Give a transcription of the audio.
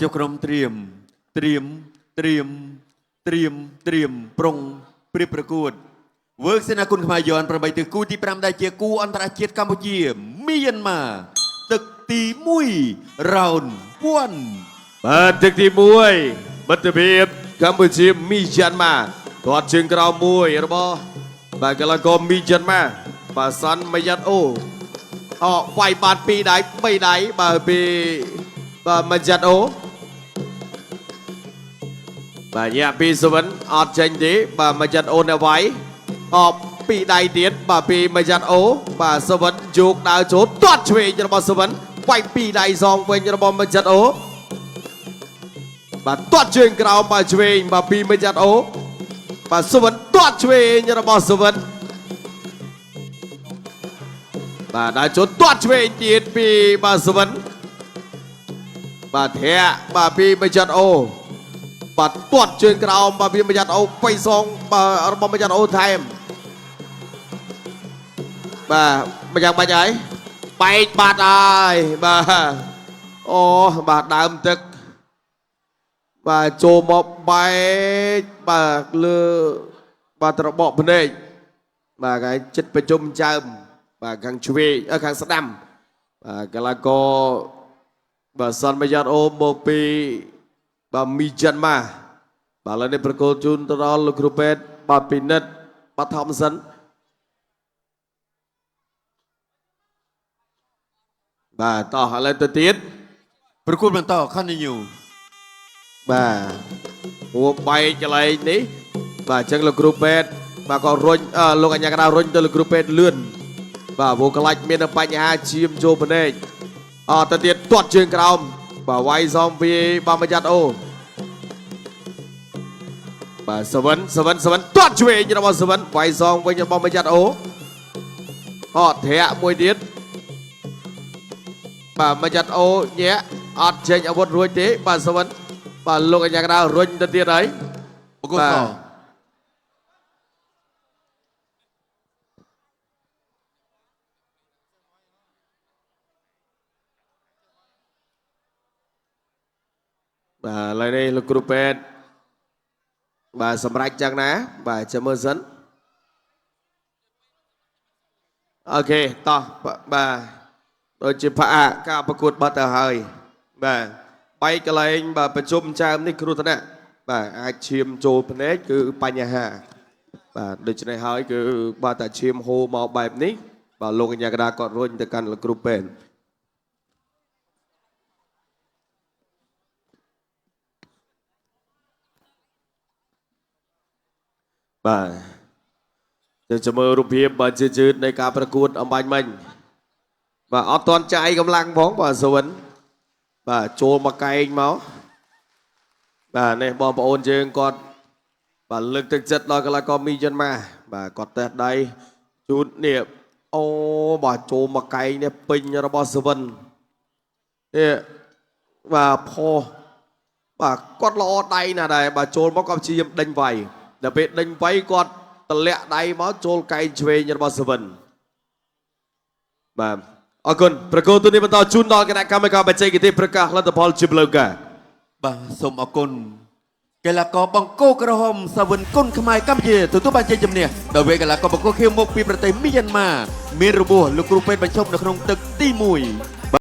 ចុះក្រុមត្រៀមត្រៀមត្រៀមត្រៀមត្រៀមប្រុងព្រៀបប្រកួតវើកសេនាគុណខ្មែរយ័ន8ទិសគូទី5ដែលជាគូអន្តរជាតិកម្ពុជាមីយ៉ាន់ម៉ាទឹកទី1 round 1 បាទទឹកទី1មិត្តភាពកម្ពុជាមីយ៉ាន់ម៉ាទាត់ជើងក្រោមមួយរបស់បាទកីឡាករមីយ៉ាន់ម៉ាបាទសាន់ម៉ាយ៉ាត់អូអវាយបាន2ដៃ3ដៃបាទពីបាទម៉ាយ៉ាត់អូបាទញាក់ពីសវិនអត់ចេញទេបាទម៉ាយ៉ាត់អូនៅវាយអពីរដៃទៀតបាទពីម៉ាយ៉ាត់អូបាទសវិនយកដើរចូលទាត់ឆ្វេងរបស់សវិនវាយពីរដៃសងវិញរបស់ម៉ាយ៉ាត់អូ បាទទាត់ជើងក្រោមបាទឆ្វេងបាទពីមេចាត់អូបាទសុវណ្ណទាត់ឆ្វេងរបស់សុវណ្ណបាទដើរចូលទាត់ឆ្វេងទៀតពីបាទសុវណ្ណបាទធាក់បាទពីមេចាត់អូបាទទាត់ជើងក្រោមបាទពីមេចាត់អូបៃសងបាទរបស់មេចាត់អូថែមបាទមិនយ៉ាងបាច់ហើយបែកបាត់ហើយបាទអូបាទដើមទឹក បាទចូលមកបែកបាទលើបាទត្របកភ្នែកបាទកែចិត្តប្រជុំចើមបាទខាងឆ្វេងអឺខាងស្ដាំបាទកីឡាករបាទសាន់ម៉ាយ៉ាត់អូមកពីបាទមីចិនម៉ាបាទឥឡូវនេះប្រកល់ជូនទៅដល់លោកគ្រូពេទ្យបាទពិនិត្យបាទថមសិនបាទតោះឥឡូវទៅទៀត ប្រកួតបន្ត continue បាទហួបែកកន្លែងនេះបាទអញ្ចឹងលោកគ្រូពេទ្យបាទក៏រុញអឺលោកអញ្ញាកដារុញទៅលោកគ្រូពេទ្យលឿនបាទព្រោះខ្លាច់មានបញ្ហាឈាមចូលភ្នែកអទៅទៀតទាត់ជើងក្រោមបាទវាយសំពីបាទម្ចាស់អូបាទសវិនសវិនសវិនទាត់ឆ្វេងរបស់សវិនវាយសងវិញរបស់ម្ចាស់អូអធាក់មួយទៀតបាទម្ចាស់អូញាក់អត់ចេញអាវុធរួចទេបាទសវិនបាទលោកអញ្ញាកដារុញទៅទៀតហើយ បង្គោលស បាទឥឡូវនេះលោកគ្រូពេទ្យបាទសម្រាប់ចឹងណាបាទចាំមើលសិនអូខេតោះបាទដូចជាផ្អាកការប្រកួតបាត់ទៅហើយបាទបែកកន្លែងបាទប្រជុំចើមនេះគ្រោះថ្នាក់បាទអាចឈាមចូលភ្នែកគឺបញ្ហាបាទដូច្នេះហើយគឺបាទតែឈាមហូរមកបែបនេះបាទលោកអញ្ញាកដាគាត់រុញទៅកាន់លោកគ្រូពេទ្យបាទទៅចាំមើលរូបភាពបាទជាជឿននៃការប្រកួតអំបញ្ញមិញបាទអត់ទាន់ចាយកម្លាំងផងបាទសវិនបាទចូលមកកែងមកបាទនេះបងប្អូនយើងគាត់បាទលើកទឹកចិត្តដល់កីឡាករមីយ៉ាន់ម៉ាបាទគាត់តេស្តដៃជូតនេះអូបាទចូលមកកែងនេះពេញរបស់សវិននេះបាទផុសបាទគាត់ល្អដៃណាស់ដែរបាទចូលមកគាត់ព្យាយាមដេញវាយដល់ពេលដេញវាយគាត់តម្លាក់ដៃមកចូលកែងឆ្វេងរបស់សវិនបាទអរគុណប្រកួតទូនេះបន្តជូនដល់គណៈកម្មការបច្ចេកទេសប្រកាសលទ្ធផលជាផ្លូវការ បាទសូមអរគុណកីឡាករបង្គោលក្រហមសាវិនគុណខ្មែរកម្ពុជាទទួលបានជ័យជំនះដោយវេកីឡាករបង្គោលខៀវមកពីប្រទេសមីយ៉ាន់ម៉ាមានរបួសលោកគ្រូពេទ្យបញ្ឈប់នៅក្នុងទឹកទី1